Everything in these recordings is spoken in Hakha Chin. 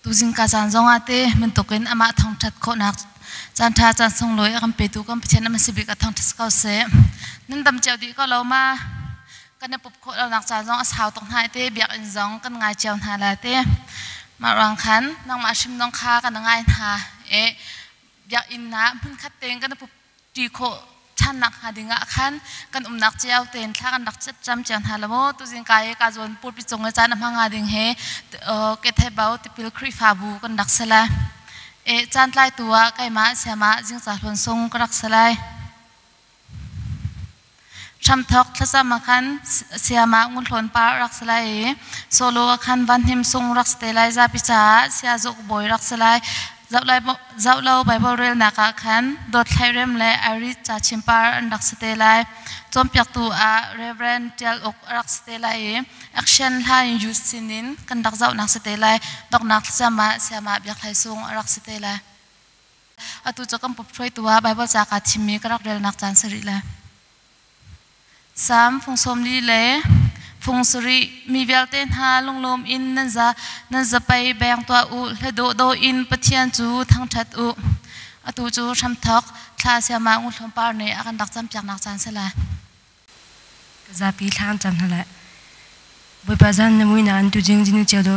Tuzing ka caan zongah te bantukin amah thangṭhat khawhnak caan ṭha caan sunglawi a kan petu kan Pathian a si bik a thangṭhat ko seh. Nan dam cio dih ko lo ma? Kan i pup khawh lonak caan zong a sau tuk hna i te biakinn zong kan ngai cio hna la te. Mah ruang khan nangmah hrim zong kha kan ngai hna i biakinn ah hmunkhat tein kan i pup ṭi khawh ṭhannak hnga ding ah khan kan umnak cio tein thla kan rak cam cio hna la maw? Tuzing ka i ka zawn pulpi cung i caan a hmang hnga ding he Kethebau tipil Khrihfabu kan rak si lai. E caan tlaitu ah keimah siamah zingca hlawn sung ka rak si lai. Hramthok thlacam ah khan siamah ngun par rak si lai i solo ah khan van hnim sung rak si te lai zapi caah sia zuk bawi rak si lai. Zoh lo Baibal relnak ah khan dawt thlairem le Irish ca chimpar an rak si te lai. Cawnpiaktu ah Reverend Tial Uk a rak si te lai i action hla in youth sinin kan rak zohnak si te lai. Doknak thlacam ah Siamah Biak Hlei Sung a rak si te lai. Atu cu kan pup hruaitu ah Baibal ca kaa thimmi ka rak relnak caan si rih lai. Salm fung 40 le fung 7 mi vialte hna lunglawm in nan za nan zapei beng tuah u hla dawh in Pathian cu thangṭhat u. Atu cu hramthok thla siama nguhlawm par nih a kan rak campiaknak caan si lai. Zapi thla an cam hna lai. Bawipa zan na mui na an tu jing jinu cio do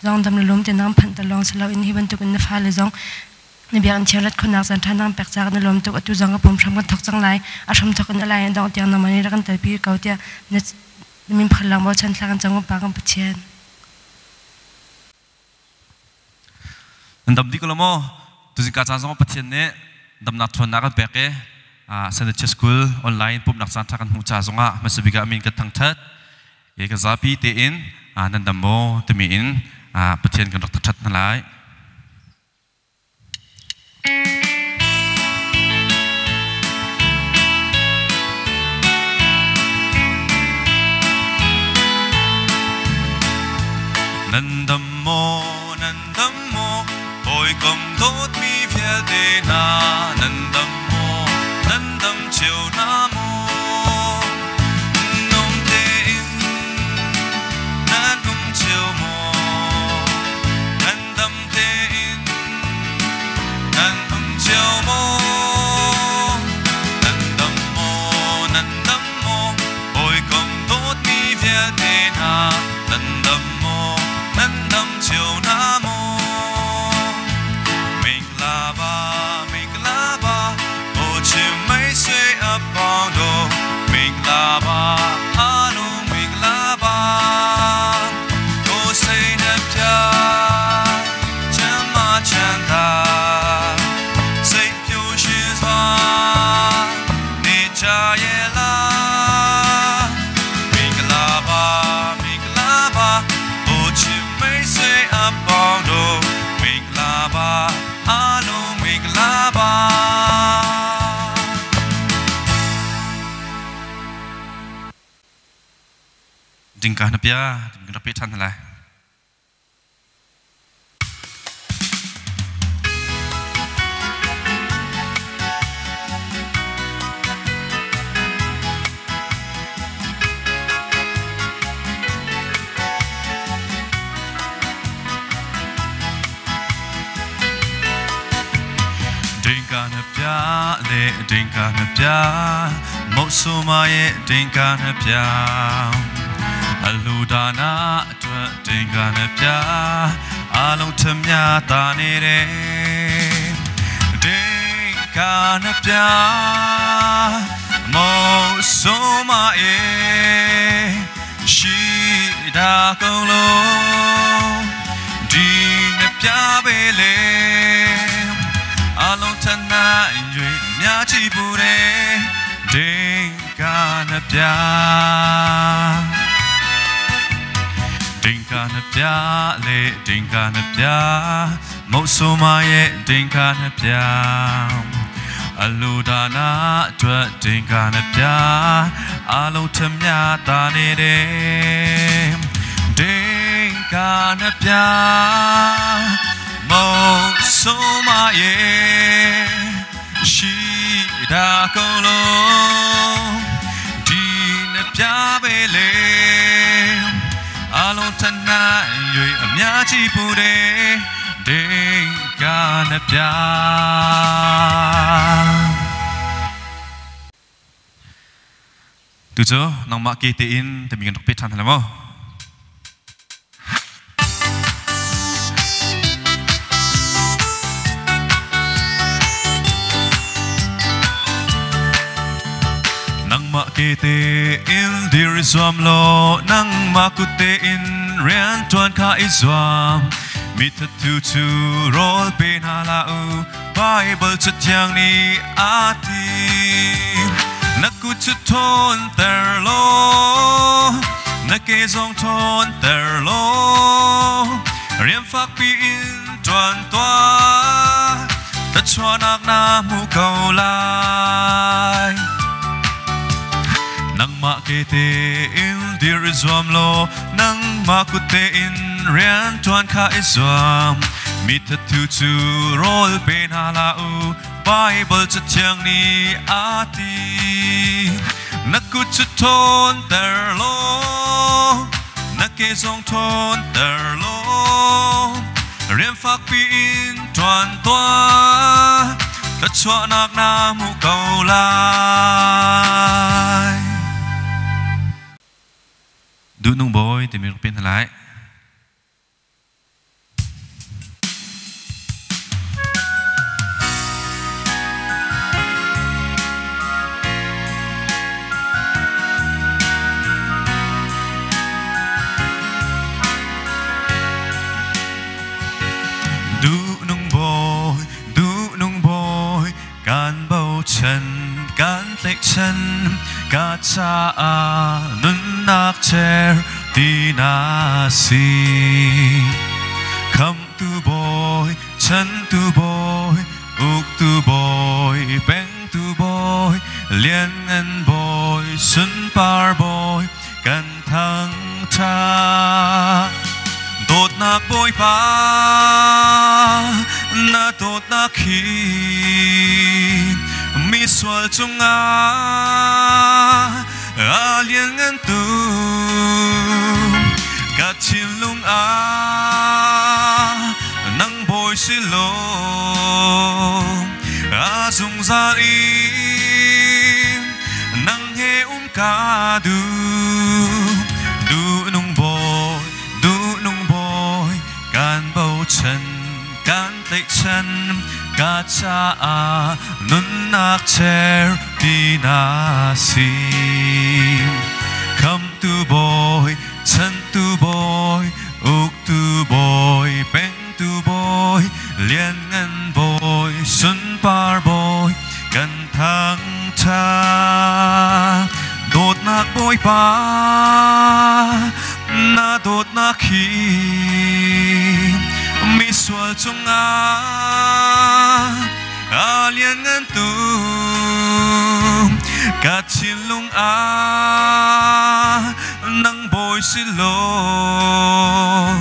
zong dam le lum te nang phanh ta lawng silo in hi bantuk in na fale zong na biakinn thiang rat khawhnak caan ṭha nang pek caah na lawm tuk. Atu zong ka pum hram kan thawk cang lai. A hram thawk in a lai in dongh tiang nangmah nih rak kan telpi ko tiah na min phal lang bochan thla kan cam kan Pa kan Pathian. Nan dam dih ko lo maw? Tuzing ka caan zong Pathian nih damnak ṭhawnnak kan pek i Sanitary School online pumhnak caan ṭha kan hmuh ca zongah hmasa bik ah min kan thangṭhat. I kan zapi tein nan dam maw timi in Pathian kan rak thangṭhat hna lai. Nan dam maw, nan dam maw, hawikom dawtmi vialte hna, nan dam maw, nan dam cio hna maw? Nung tein nan um cio maw? Nan dam tein nan um cio maw? Nan dam maw, nan dam maw, hawikom dawtmi vialte hna, nan dam maw, nan dam cio hna maw? Minglaba, minglaba, o chim mei se a pong do, minglaba, anu minglaba, ko sei na pia, chama chanda, sei pyu shin swa, ni cha ye la, minglaba, minglaba, o chim mei se a pong do, minglaba, anu minglaba. Dingka na pia, ding rak pe ṭhan hna lai. Dingka na pia le dingka na pia, mosuma ye dingka na pia. Aludana အတွက်တင်ကနဲ့ပြအလုံးထမြတာနေတယ်တင်ကနဲ့ပြမောဆိုမအေရှိတာကုန်လို့ဒီနဲ့ပြပဲလေအလုံးထနိုင်၍မြာချီပူတယ်တင်ကနဲ့ပြ တင်ကာနပြလေတင်ကာနပြမုတ်ဆိုမရဲ့တင်ကာနပြအလူဒါနာအတွက်တင်ကာနပြအလုံးထမြတာနေတယ်တင်ကာနပြမုတ်ဆိုမရဲ့ရှိတာကုန်လို့ဒီနပြပဲလေအလုံးထနိုင်၍အများကြီးပူတယ် Ding ka na pia Tu cu nangmah ke tein tami kan rak pe ṭhan hna maw? Nangmah ke tein dir i zuam law nangmah kut tein rian ṭuan kha i zuam. Mi thathu cu rawl pe hna hlah u, Baibal Cathiang nih a ti. Na kut cu ṭhawnter law, na ke zong ṭhawnter law, rian fakpi in ṭuan tuah, thluachuahnak na hmu ko lai. Nangmah ke tein dir i zuam law, nangmah kut tein rian ṭuan kha i zuam. Mi thathu cu rawl pe hna hlah u, Baibal Cathiang nih a ti. Na kut cu ṭhawnter law, na ke zong ṭhawnter law, rian fakpi in ṭuan tuah, thluachuahnak na hmuh ko lai. Duhnung Bawi timi rak pe hna lai. Duhnung Bawi, duhnung Bawi, kan bochan, kan tlaihchan, ka caah nunnak cer ti na si. Khamhtu Bawi, chantu Bawi, uktu Bawi, pengtu Bawi, lianngan Bawi, sunpar Bawi, kan thangṭhat. Dawtnak Bawipa, na dawtnak hi misual cungah a lianngan tuk. Ka thinlung ah nang bawi si law, a zungzal in nang he um ka duh. Duhnung Bawi, duhnung Bawi, kan bochan, kan tlaihchan, ka caah nunnak cer ti na si. Khamhtu Bawi, chantu Bawi, uktu Bawi, pengtu Bawi, lianngan Bawi, sunpar Bawi, kan thangṭhat. Dawtnak Bawipa, na dawtnak hi misual cungah a lianngan tuk. Ka thinlung ah nang bawi si law,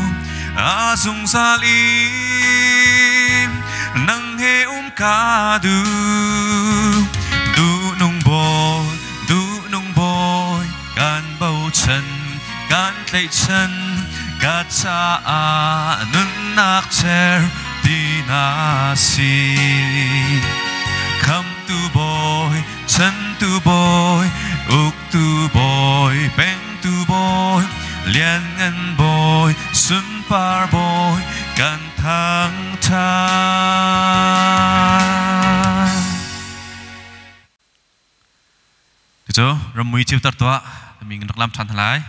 a zungzal in nang he um ka duh. Duhnung Bawi, duhnung Bawi, kan bochan, kan tlaihchan, ka caah nunnak cer ti na si. Khamhtu Bawi, chantu Bawi, uktu Bawi, pengtu Bawi, lianngan Bawi, sunpar Bawi, kan thangṭhat. Cucu rammui ceuter tuah timi kan rak lam ṭhan hna lai.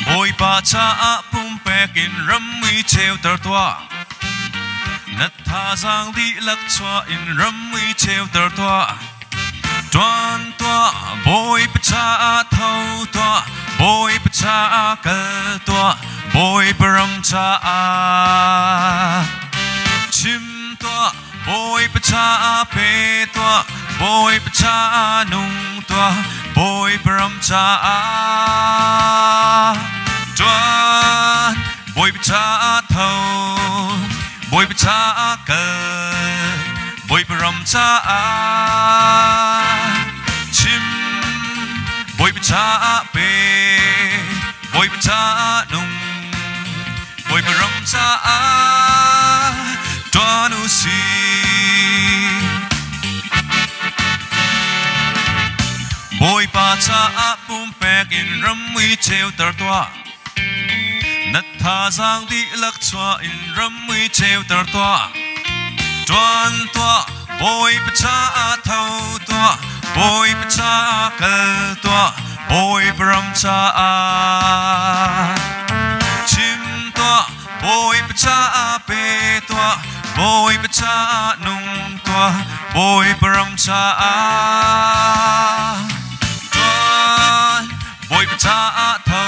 Bawipa caah pumpek in rammui ceuter tuah. Na thazaang dihlak chuah in rammui ceuter tuah. Ṭuan tuah, Bawipa caah tho tuah, Bawipa caah kal tuah, Bawipa ram caah. Chim tuah, Bawipa caah pe tuah, Bawipa caah nung tuah, Bawipa ram caah. Ṭuan, Bawipa caah tho, Bawipa Bawipa caah kal, Bawipa ram caah chim, Bawipa caah pe, Bawipa caah nung, Bawipa ram caah ṭuan u sih. Bawipa caah pumpek in ramui ceuter tuah. Na thazaang dihlak chuah in ramui ceuter tuah. Ṭuan tuah, Bawipa caah tho tuah, Bawipa caah kal tuah, Bawipa ram caah. Chim tuah, Bawipa caah pe tuah, Bawipa caah nung tuah, Bawipa ram caah. Ṭuan, Bawipa caah tho,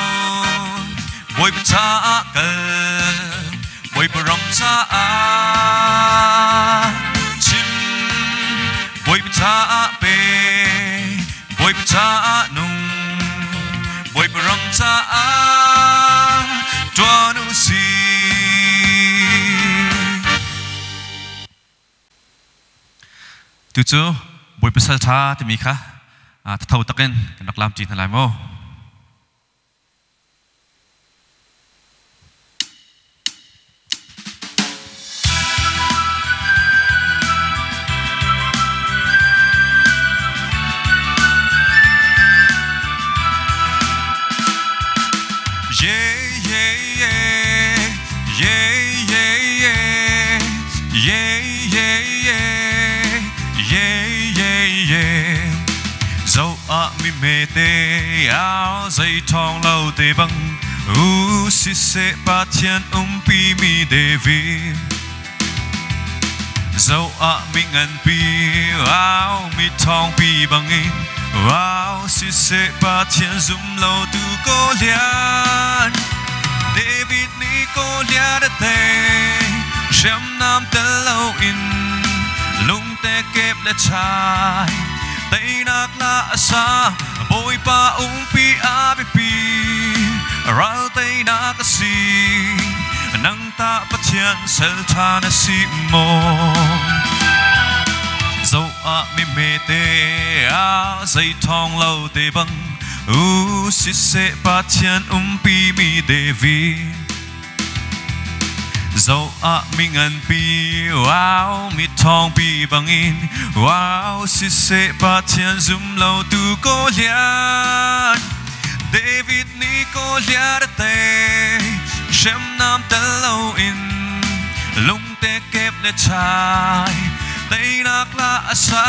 Bawipa caah kal, Bawipa ram caah chim, Bawipa caah pe, Bawipa caah nung, Bawipa ram caah ṭuan u sih. Tucu Bawipa sal ṭha timi kha thatho takin kan rak lamṭi hna lai maw? Yeah, yeah, yeah, yeah, yeah, yeah, yeah, yeah, yeah, yeah, yeah, yeah. Zo ah mi mete au zei thong lo te bang u si se Pathian umpi mi David Zo ah mi ngan pi au mi thong pi bangin au si se Pathian zum lo tu ko lian David ni ko lian te hriamnam tel lo in lungte kep le chai teinak la asa Bawipa umpi a biapi ral teinak a si nang ta Pathian sal ṭha na si maw zo ah mi hmete a zei ṭhawng lo te bang u siseh Pathian umpi mi David zo ah mi nganpi wow mi ṭhawngpi bangin wow siseh Pathian zum lo tu ko lian David nih Goliath a tei hriamnam tel loin lungte kep le chai teinak la a sa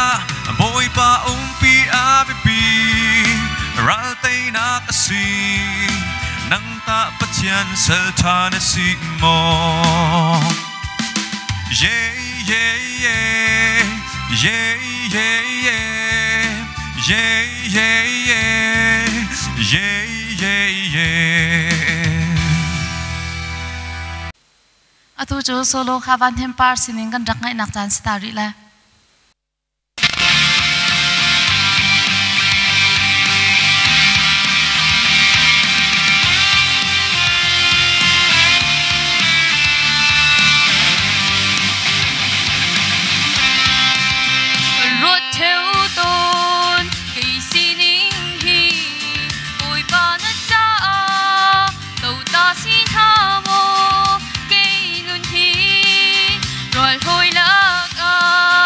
Bawipa umpi a biapi ral teinak a si nang tah Pathian sal ṭha na si maw Yeah yeah yeah yeah yeah yeah yeah yeah yeah yeah yeah yeah Atu cu solo kha Van Hnem Par sinin kan rak ngaihnak caan si ta rih le. Ruat theu tawn kei sining hi Bawipa na caah tota si hna maw kei nun hi rual hawi lak ah.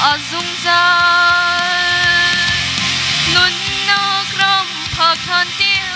A zungzal nunnak ram phak hlan tiangin.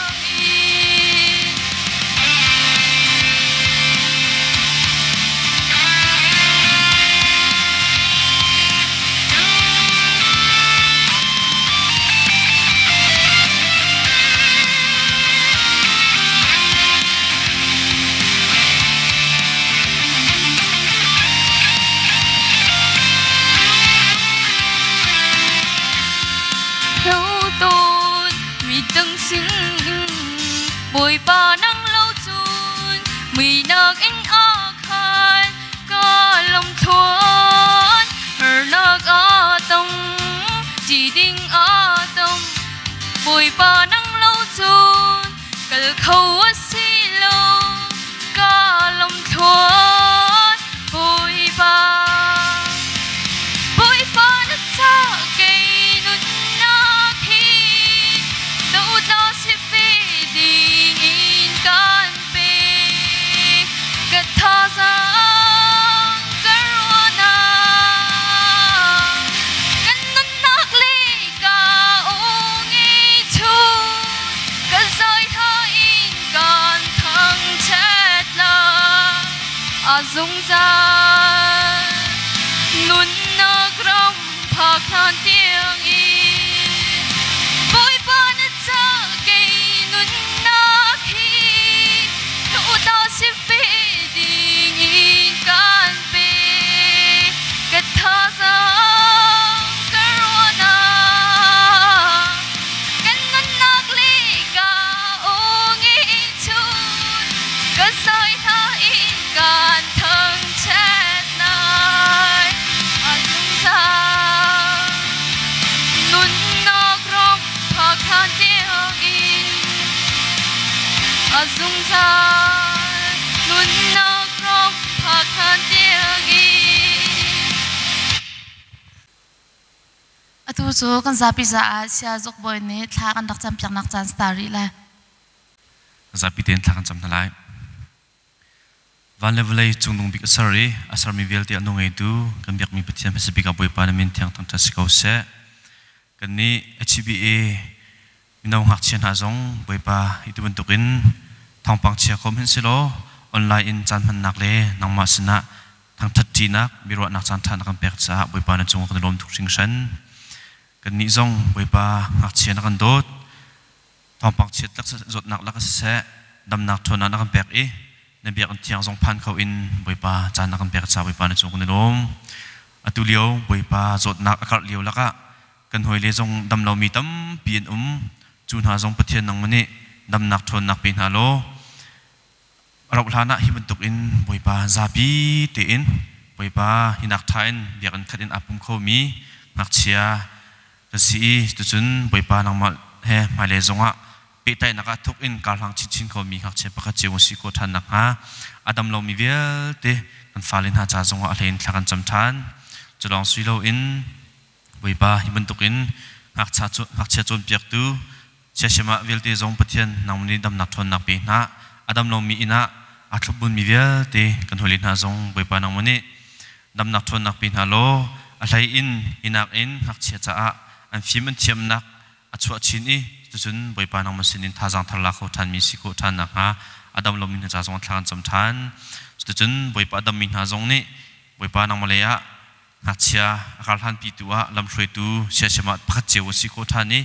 Tawn mi dang sin Bawipa nang lo cun muinak in a khan ka lungthuan harnak a tong ti ding a tong Bawipa nang lo cun kal kho a si lo ka lungthuan Bawipa Bawipa na ca kei nunnak hi dotla si ve ding in kan pe ka thazaang ka ruahnak kan nunnak le ka aw ngei chung ka zai hla in kan thangṭhat lai a zungzal nunnak ram phak hlan tiangin Bawipa na ca kei nunnak hi na si ve ding in kan pe ka thazaang ka ruahnak kan nunnak le ka aw ngeihchun ka zai hla in kan thangṭhat lai a zungzal nunnak ram phak hlan tiangin a zungzal nunnak ram phak hlan tiangin. Atu cu kan zapi caah Saya Zuk Bawi nih thla kan rak campiaknak caan si ta rih lai. Zapi tein thla kan cam hna lai. Van le vawlei cungnung bik a ser i a sermi vialte a nawl ngeitu kan biakmi Pathian hmasa bik ah Bawipa na min thiang thangṭhat si ko seh. Kannih HBA mino ngakchia hna zong Bawipa hi tu bantukin thawngpang chia kho hmanh silaw online in caan hmannak le nangmah sinah thangṭhat ṭinak biaruahnak caan ṭha na kan pek caah Bawipa na cungah kan i lawm tuk hringhran. Kannih zong Bawipa ngakchia na kan dawt. Thawngpang chiat lak zawtnak lak siseh damnak ṭhawnnak na kan pek i na biakinn thiang zong phan kho in Bawipa caan na kan pek caah Bawipa na cung kan i lawm. Atu lio Bawipa zawtnak a karh lio lakah kan hawile zong dam lomi tampi an um. Cu hna zong Pathian nangmah nih damnak ṭhawnnak pe hna law rauh hlan ah hi bantuk in Bawipa zapi tein Bawipa hinak ṭha in biakinn khat in aa pum khomi ngakchia kan si i cucun Bawipa nangmah he hmailei zongah pehtlaihnak ah thuk in karhlang chinchin khomi ngakchia pakhat cio si khawh ṭhan nakhnga a dam lomi vialte kan fale hna ca zongah a hlei in thla kan cam ṭhan. Cu lawng si loin Bawipa hi bantukin ngakchia cawnpiaktu siasem ah vialte zong Pathian nangmah nih damnak ṭhawnnak pe hna. A dam lomi inn ah aa thlopbunmi vialte kan hawile hna zong Bawipa nangmah nih damnak ṭhawnnak pe hna law a hlei in hinak in ngakchia caah an fim an thiamnak a chuah chin i cucun Bawipa nangmah sinin thazaang thar la kho ṭhanmi si khawh ṭhan nakhnga a dam lomi hna ca zong thla kan cam ṭhan. Cuticun Bawipa a dammi hna zong nih Bawipa nangmah lei ah ngakchia a karhlanpitu ah lamhruaitu siasem ah pakhat cio an si khawh ṭhan i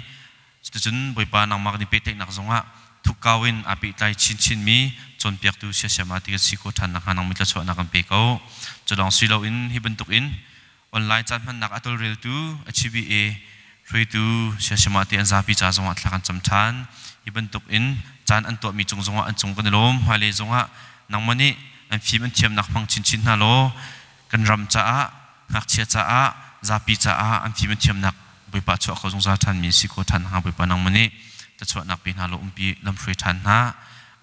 cuticun Bawipa nangmah kan i pehtlaihnak zongah thukkau in aa pehtlai chinchinmi cawnpiaktu siasem ah ti kan si khawh ṭhan nakhnga nang mi thluachuahnak kan pe ko. Cu lawng si loin hi bantukin online caan hmannak a tawlreltu HBA hruaitu siasem ah ti an zapi ca zongah thla kan cam ṭhan. Hi bantukin caan an tuahmi cung zongah an cung kan i lawm. Hmailei zongah nangmah nih an fim an thiamnak hmang chinchin hna law kan ram caah ngakchia caah zapi caah an fim an thiamnak Bawipa chuah kho zungzal ṭhanmi si kho ṭhan hnga Bawipa nangmah nih thluachuahnak pe hna law umpi lamhruai ṭhan hna.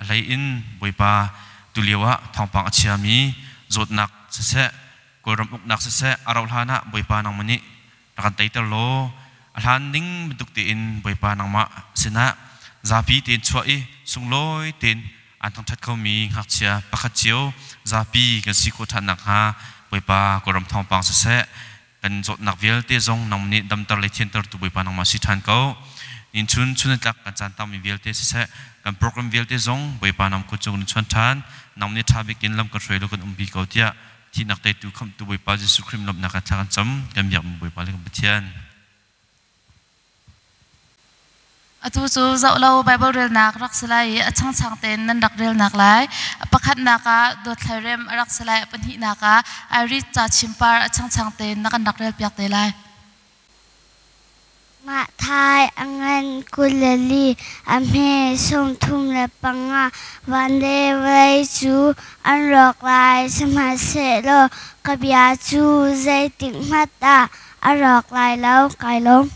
A hlei in Bawipa tulio ah thawngpang a chiami zawtnak siseh Kawlram uknak siseh a rauh hlan ah Bawipa nangmah nih rak kan teiter law a hlan ning bantuk tein Bawipa nangmah sinah zapi tein chuah i sunglawi tein an thangṭhat khomi ngakchia pakhat cio zapi kan si khawh ṭhan nakhnga Bawipa Kawlram thawngpang siseh. Kan zawtnak vialte zong nang nih damter le thiantertu Bawipa nangmah si ṭhan ko. Nin chun chun tlak kan caan tammi vialte siseh, kan program vialte zong Bawipa nang kut cung in chuan ṭhan, nang nih ṭha bik in lam kan hruai lo kan umpi ko tiah thihnak teitu khamhtu Bawipa Jesuh Khrih lawmhnak ah thla kan cam, kan biakmi Bawipa le kan Pathian. Atu cu zoh lo Baibal relnak rak si lai i a changchang tein nan rak relnak lai. A pakhatnak ah Dawt Rem a rak si lai. A pahnihnak ah Iris ca chimpar a changchang tein na kan rak relpiak te lai. Mahthai a ngan 22, a hme 35, van le vawlei cu an rawk lai, sihmanhsehlaw ka bia cu zeitik hmanh ah a rawk lai lo. Kai lawm.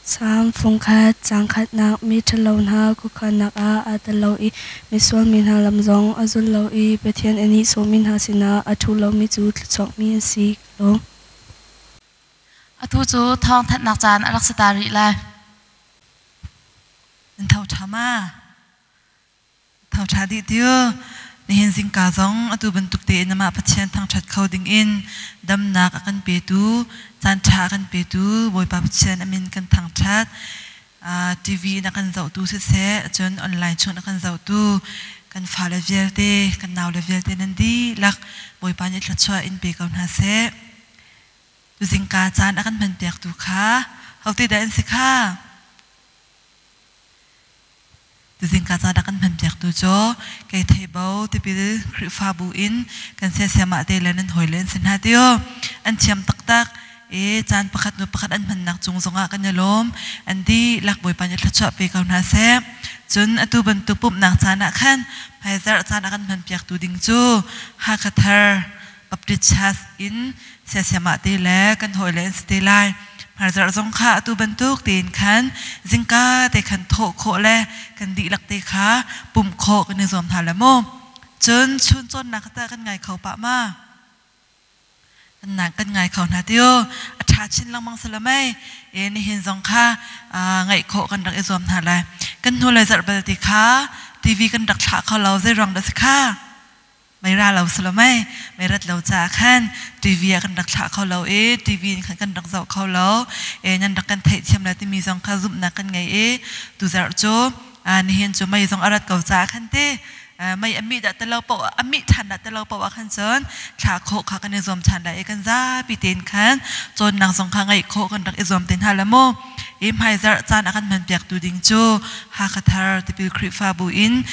Salm fungkhat caangkhatnak mi ṭhalo hna khuakhannak ah aa tel lo i misual mi hna lam zong a zul lo i Pathian a nihsawhmi hna sinah a ṭhu lomi cu thluachuakmi an si. Ka lawm. Atu cu thawngthanhnak caan a rak si ta rih lai. Nan tho ṭha ma? Tho ṭha dih tiu. Nihin zingka zong atu bantuk tein amah Pathian thangṭhat kho dingin damnak a kan petu, caanṭha a kan petu Bawipa Pathian a min kan thangṭhat. TV in a kan zohtu siseh, cun online chung in a kan zohtu kan fale vialte, kan naule vialte nan dihlak Bawipa nih thluachuah in pe ko hna seh. Tuzingka caan a kan hmanpiaktu kha hote dah an si kha? Tuzingka ca dah kan hmanpiaktu cu kei theibo tipil Khrihfabu in kan siasiam ah te le nan hawile an si hna tio. An thiam taktak i caan pakhat hnu pakhat an hmannak cung zongah kan i lawm. An dihlak Bawipa nih thluachuah pe ko hna seh. Cun atu bantuk pumhnak caan ah khan hmaizarh caan a kan hmanpiaktu ding cu Hakha Thar Baptist Church in siasiam ah te le kan hawile an si te lai. Hmarzarh zong kha atu bantuk tein khan zingka te khan thawh khawh le kan dihlak te kha pumh khawh kan i zuam hna le mu. Cun chun cawnnak kha tah kan ngai kho pah ma? Kan nang kan ngai kho hna tio. A ṭha chin lengmang si lo mei. E nihin zong kha ngaih khawh kan rak i zuam hna lai. Kan hnu le zarh bal ti kha TV kan rak thlah kho lo zei ruang dah si kha? Mei ra lo si lo mei mei rat lo caah khan TV ah kan rak thlah kho lo i TV in khan kan rak zoh kho lo e nan rak kan theihthiam la timi zong kha zumhnak kan ngei i tuzarh cu nihin cu mei zong a rat ko caah khan ti mei a mih dah ti lo paoh a mih ṭhan dah ti lo paoh ah khan cun thlah khawh kha kan i zuam ṭhan lai i kan zapi tein khan cawnnak zong kha ngeih khawh kan rak i zuam te hna la mu. I hmaizarh caan a kan hmanpiaktu ding cu Hakha Thar Tipil Khrihfabu in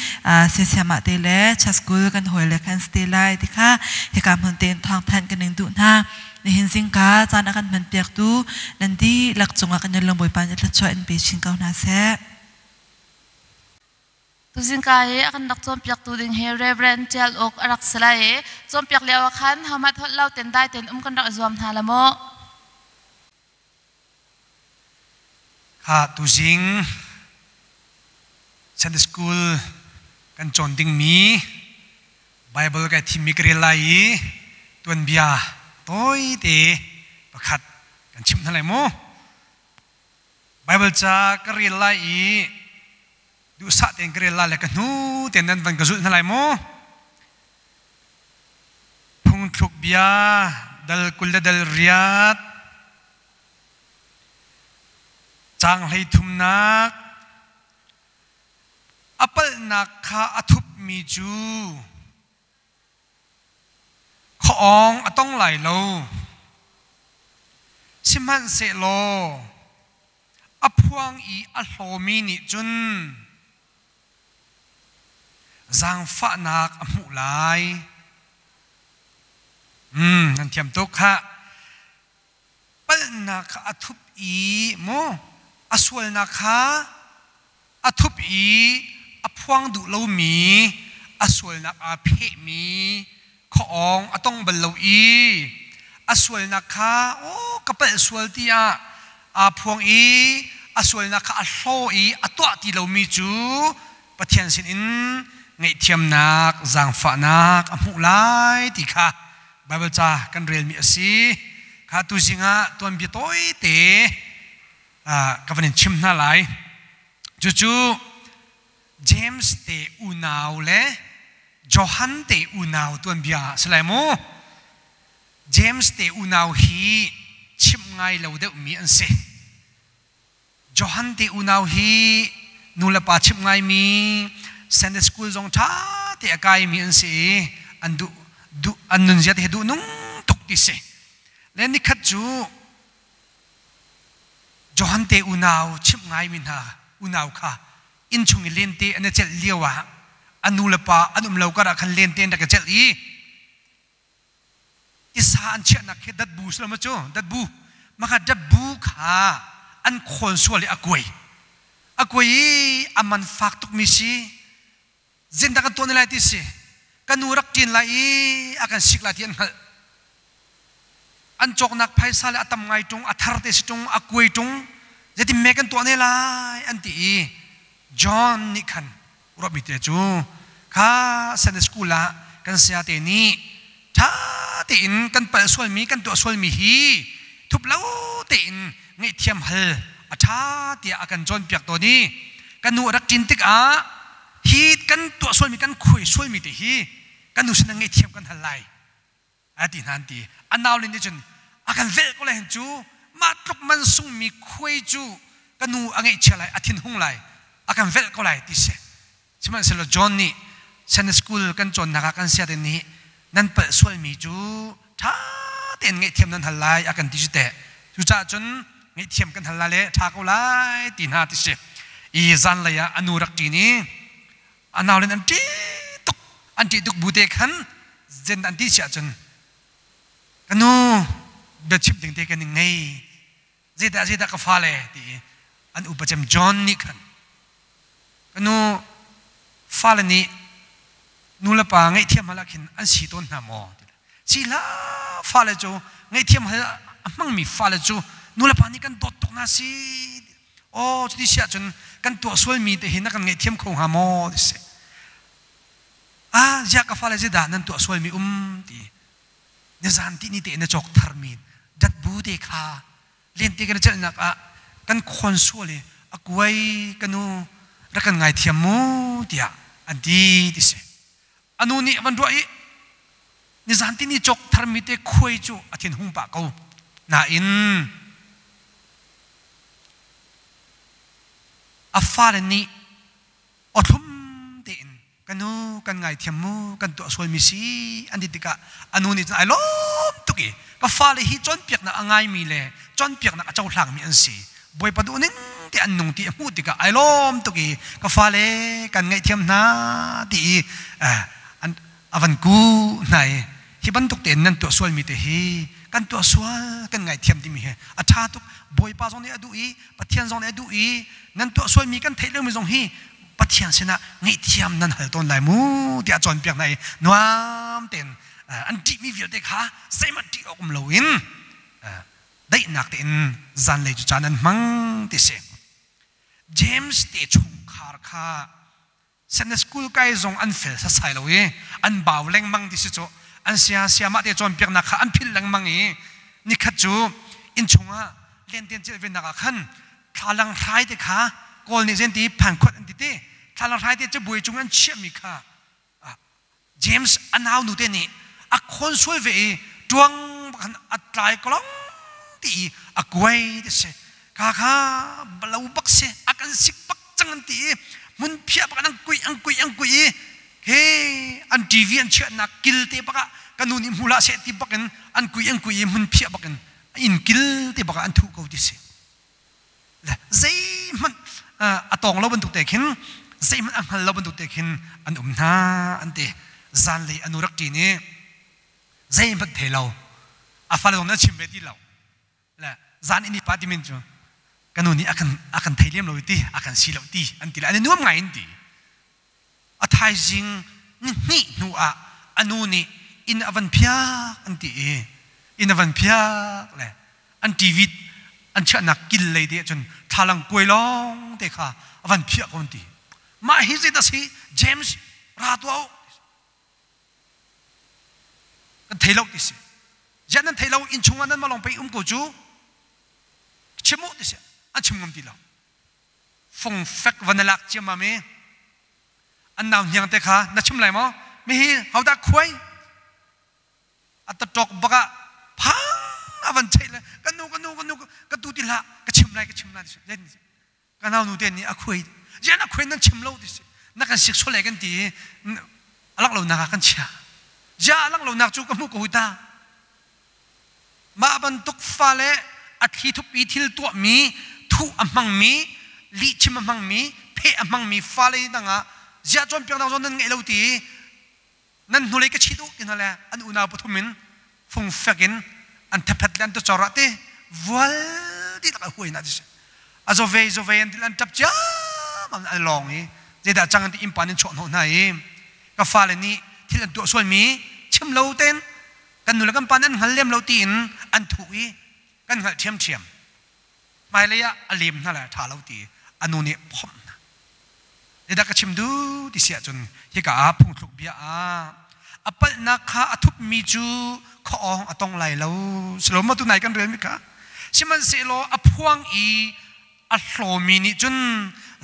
siasiam ah te le Church School kan hawile khan si te lai ti kha hika hmun tein thawngthanh kan ning duh hna. Nihin zingka caan a kan hmanpiaktu nan dihlak cungah kan i lawm. Bawipa nih thluachuah in pe chin ko hna seh. Tuzingka hi a kan rak cawnpiaktu ding hi Reverend Tial Uk a rak si lai i cawnpiak lio ah khan homat holh lo ten dai ten um kan rak i zuam hna la mu. Kha tuzing Sunday School kan cawn dingmi Bible kai thimmi ka rel lai i tuanbia tawite pakhat kan chimh hna lai mu. Bible ca ka rel lai i duhsah tein ka rel lai le ka hnu tein nan van ka zulh hna lai mu. Phungthluk bia dal 28 caang 33 a palhnak kha a thupmi cu khuaawng a tong lai lo. Sihmanhsehlaw a phuang i a hlawmi nih cun zaangfahnak a hmuh lai. Nan thiam tuk khah. Palhnak kha a thup i mu a sualnak kha a thup i a phuang duh lomi a sualnak aa phehmi khuaawng a tong bal lo i a sualnak kha aw ka palh sual tiah aa phuang i a sualnak kha a hlaw i a tuah ti lomi cu Pathian sinin ngaihthiamnak zaangfahnak a hmuh lai ti kha Baibal ca kan relmi a si. Kha tuzing ah tuanbia tawite ka van in chim hna lai. Cucu James te unau le Johan te unau tuanbia a si lai mu. James te unau hi chimh ngai lo deuhmi an si. Johan te unau hi nu le pa chimh ngaimi Sunday school zong ṭha te a kaimi an si i an duh duh an nunzia te hi duh nung tuk ti si. Le nikhat cu Johan te unau chimh ngaimi hna unau kha innchung i lente an i celh lio ah a nu le pa an um lo kar ah khan lente an rak i celh i tisa an chiahnak khi datbu si lo maw cu datbu maka datbu kha an khawn sual i a kuai a kuai i a man fak tukmi si zindah kan tuah ne lai ti si ka nu rak ṭin lai i a kan sik lai ti an hngalh an cawknak phaisa le a tam ngai ṭung a thar te si ṭung a kuai ṭung zeitin me kan tuah ne lai an ti i John nih khan ruahmi te cu kha Sunday school ah kan saya te nih ṭha tein kan palh sualmi kan tuah sualmi hi thup lo tein ngaihthiam hal a ṭha tiah a kan cawnpiak tawn i kan nu a rak ṭin tikah hi kan tuah sualmi kan khuai sualmi te hi kan nu sin ah ngaihthiam kan hal lai a ti hna an ti. A naule nih cun a kan velh ko lai hen cu mah tluk man sungmi khuai cu ka nu a ngaihchia lai a thinhung lai a kan velh ko lai ti si. Sihmanhsehlaw John nih Sunday school kan cawnnak ah kan siate nih nan palh sualmi cu ṭha tein ngaihthiam nan hal lai a kan ti cu teh. Cucaah cun ngaihthiam kan hal lai le ṭha ko lai ti hna ti si. I zanlei ah a nu rak ṭin i a naule an ṭih tuk an ṭih tuk bu te khan zen an ti si ahcun ka nu biachimh ding te kan i ngei zeidah zeidah ka fale ti i an upa cem John nih khan ka nu fale nih nu le pa ngaihthiam hal ah khin an si tawn hna maw si hlah fale cu ngaihthiam hal a hmangmi fale cu nu le pa nih kan dawt tuk hna si Aw cuti si ahcun kan tuah sualmi te hi na kan ngaihthiam kho hnga maw ti si. Ah ziah ka fale zeidah nan tuah sualmi um ti. Nizan ti ni te na cawk tharmi datbu te kha lente kan i celhnak ah kan khawn sual i a kuai ka nu rak kan ngaithiam mu tiah an ti ti si. A nu nih a van ruah i nizan ti ni cawk tharmi te khuai cu a thinhung pah ko. Nain A fale nih awthlum tein ka nu kan ngaithiam mu kan tuah sualmi si an ti tikah a nu nih cun ai lawm tuk i ka fale hi cawnpiaknak a ngaimi le cawnpiaknak a cohlangmi an si Bawipa duh ning te an nung ti a hmuh tikah ai lawm tuk i ka fale kan ngaihthiam hna ti i a van kuh hna i hi bantuk tein nan tuah sualmi te hi kan tuah sual kan ngaihthiam timi hi a ṭha tuk Bawipa zong nih a duh i Pathian zong nih a duh i nan tuah sualmi kan theih lomi zong hi Pathian sinah ngaihthiam nan hal tawn lai mu tiah cawnpiak hna i nuam tein an ṭihmi vialte kha zeihmanh ṭih awk um loin daihnak tein zanlei cu caan an hmang ti si. James te chungkhar kha Sunday school kai zong an fel sasai lo i an bau lengmang ti si cu an sia siamah te cawnpiaknak kha an philh lengmang i nikhat cu innchung ah lenten celh venak ah khan thlalang hrai te kha kawl nih zen ti phankhot an ti ti thlalang hrai te cabuai cung an chiahmi kha James a nau nu te nih a khawn sual ve i tuang khan a tlai kolong ti i a kuai ti si kha kha lo bak si a kan sik bak cang an ti i hmun phiah bak an kuih an kuih an kuih i he an TV an chiahnak kil te bak ah ka nu nih hmu hlah seh ti bak in an kuih an kuih i hmun phiah bak in inn kil te bak ah an thuh ko ti si le zeihmanh a tawng lo bantuk te khin zeihmanh a hngal lo bantuk te khin an um hna an ti zanlei anu rak ṭin i zeihmanh thei lo a fale zong nih a chim ve ti lo le zan in pa timin cu ka nu nih a kan a kan thei lem lo ti a kan si lo ti an ti le an i nuam ngai in ti a thaizing ni hnih hnu ah a nu nih inn a van phiak an ti i inn a van phiak le an TV an chiahnak kil lei te ahcun thlalang kuai lawng te kha a van phiah ko an ti mah hi zeidah si James ra tuah u kan thei lo ti si ziah nan thei lo inn chungah nan mah lawng pei um ko cu chim u ti si an chim ngam ti lo fung fek va na lak ciammam i an nau hniang te kha na chim lai maw mihi hodah khuai a taṭawk bak ah Phang avan chei le kan nu kan nu kan nu ka tu ti hlah ka chim lai ka chim lai ti len ka nau nu te nih a khuai zian a khuai nan chim lo ti si na kan sik sole kan ti alak lo nak ah kan chia zia alak lo nak cu ka hmuh ko hui ta mah bantuk fale a thli thup i thil tuahmi thuh a hmangmi lihchim a hmangmi pheh a hmangmi fale dang ah ziah cawnpiaknak zawn nan ngeih lo ti nan hnulei ka chit u ti hna le an unau pathum in fungfek in an thephet le an tucor ah ti vual dih tak a huai na ti si a zove zove an til an tap ciam an lawng i zeidah cang an ti innpa nin chuah hnawh hna i ka fale nih thil an tuah sualmi chim lo ten kan nu le kan pa nih an hngal lem lo tiin an thuh i kan hngalh ṭhiamṭhiam. Hmailei ah a lem hna lai a ṭha lo ti a nu nih phomh hna. Zeidah ka chim duh ti si ahcun hika ah phungthluk bia ah a palhnak kha a thupmi cu khuaawng a tong lai lo. Silo maw tunai kan relmi kha? Sihmanhsehlaw a phuang i a hlawmi nih cun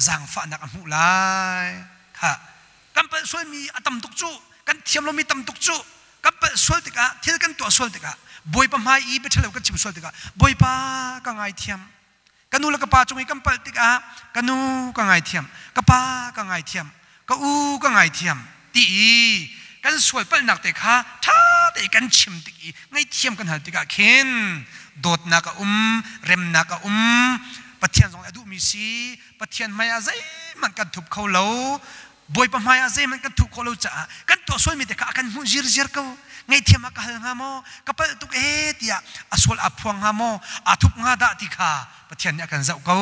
zaangfahnak a hmuh lai. Kha kan palh sualmi a tam tuk cu kan thiam lomi tam tuk cu kan palh sual tikah thil kan tuah sual tikah Bawipa hmai i biaṭhalo kan chim sual tikah Bawipa ka ngaithiam ka nu le ka pa cung i kan palh tikah ka nu ka ngaithiam ka pa ka ngaithiam ka u ka ngaithiam ti i kan sual palhnak te kha ṭha te kan chim tik i ngaihthiam kan hal tikah khin dawtnak a um remnak a um Pathian zong a duhmi si Pathian hmai ah zeihmanh kan thup kho lo. Bawipa hmai ah zeihmanh kan thuh khawh lo caah kan tuah sualmi te kha a kan hmuh zirziar ko. Ngaihthiam ah ka hal hnga maw? Ka palh tuk ee tiah a sual aa phuang hnga maw? Aa thup hnga dah ti kha Pathian nih a kan zoh ko.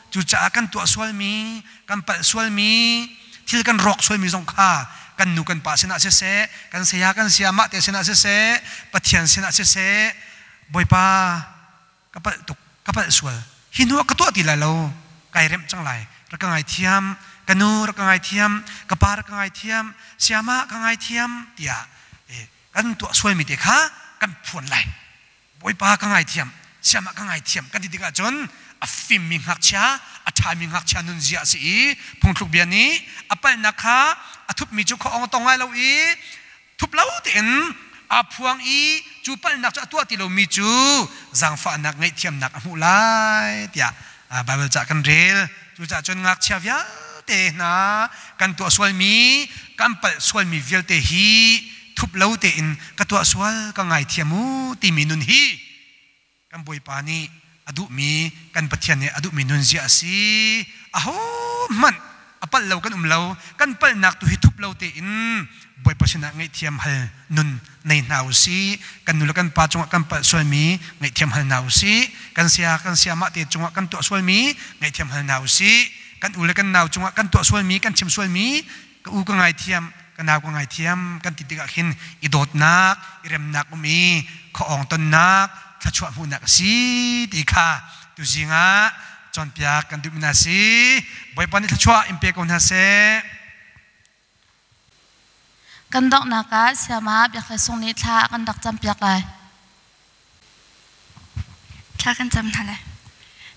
Cucaah kan tuah sualmi, kan palh sualmi, thil kan rawk sualmi zong kha kan nu kan pa sinah siseh, kan saya kan sayamah te sinah siseh, Pathian sinah siseh, Bawipa ka palh tuk ka palh sual hi hnu ah ka tuah ti lai lo kai remh cang lai rak ka ngaithiam ka nu rak ka ngaithiam ka pa rak ka ngaithiam siama ka ngaithiam tiah kan tuah sualmi te kha kan phuan lai bawipa ka ngaithiam siama ka ngaithiam kan ti tikah cun a fimmi ngakchia a ṭhami ngakchia nunzia a si i phungthluk bia nih a palhnak kha a thupmi cu khuaawng a tong lai lo i thup lo tein aa phuang i cu palhnak cu a tuah ti lomi cu zaangfahnak ngaihthiamnak a hmuh lai tiah Baibal ca kan rel. Cucaah cun ngakchia vialte hna kan tuah sualmi kan palh sualmi vialte hi thup lo tein ka tuah sual ka ngaithiam u timi nun hi kan Bawipa nih a duhmi kan Pathian nih a duhmi nunzia a si. Ahohmanh a palh lo kan um lo. Kan palhnak tu hi thup lo tein Bawipa sinah ngaihthiam hal nun nei hna u sih. Kan nu le kan pa cungah kan palh sualmi ngaihthiam hal hna u sih. Kan sia kan siamah te cungah kan tuah sualmi ngaihthiam hal hna u sih. Kan u le kan nau cungah kan tuah sualmi kan chim sualmi ka u ka ngaithiam ka nau ka ngaithiam kan ti tikah khin i dawtnak i remnak um i khuaawng tonnak thluachuah hmuhnak a si ti kha tuzing ah cawnpiak kan duhmi hna si Bawipa nih thluachuah in pe ko hna seh. Kan donghnak ah Siama Biakhlei Sung nih thla a kan rak campiak lai. Thla kan cam hna lai.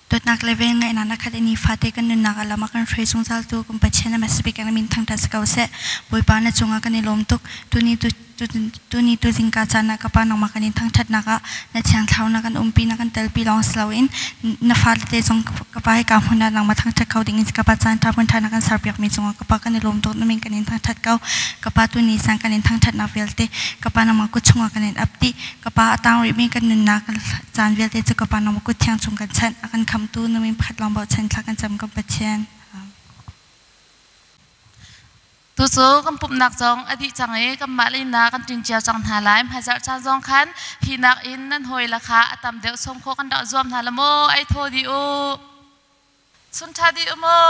Dawtnak le velngeihnak na khat i nifate kan nunnak ah lam a kan hruai zungzaltu kan Pathian a hmasa bik in a min thangṭhat si ko seh. Bawipa na cungah kan i lawm tuk. Tuni tu tuni tu zingka caan ah ka Pa nangmah kan in thangṭhatnak ah na thiang thlarau na kan umpi na kan telpi lawng si loin na fale te zong ka Pa hika hmun ah nangmah thangṭhat kho ding in ka Pa caan ṭha hmun ṭha na kan serpiakmi cungah ka Pa kan i lawm tuk na min kan in thangṭhat ko. Ka Pa tuni sang kan in thangṭhatnak vialte ka Pa nangmah kut chungah kan in ap dih. Ka pa a tang rihmi kan nunnak caan vialte cu ka pa nangmah kut thiang chung kan chanh a kan khamtu na min pakhat lawng bochan thla kan cam kan Pathian. Tucu kan pumhnak zong a dih cang i kanmah leinak kan ṭin cio cang hna lai. Hmaizarh caan zong khan hi nakin nan hawi le kha a tam deuh sawm khawh kan rak zuam hna la maw? Ei thaw dih u. Sun ṭha dih u mu.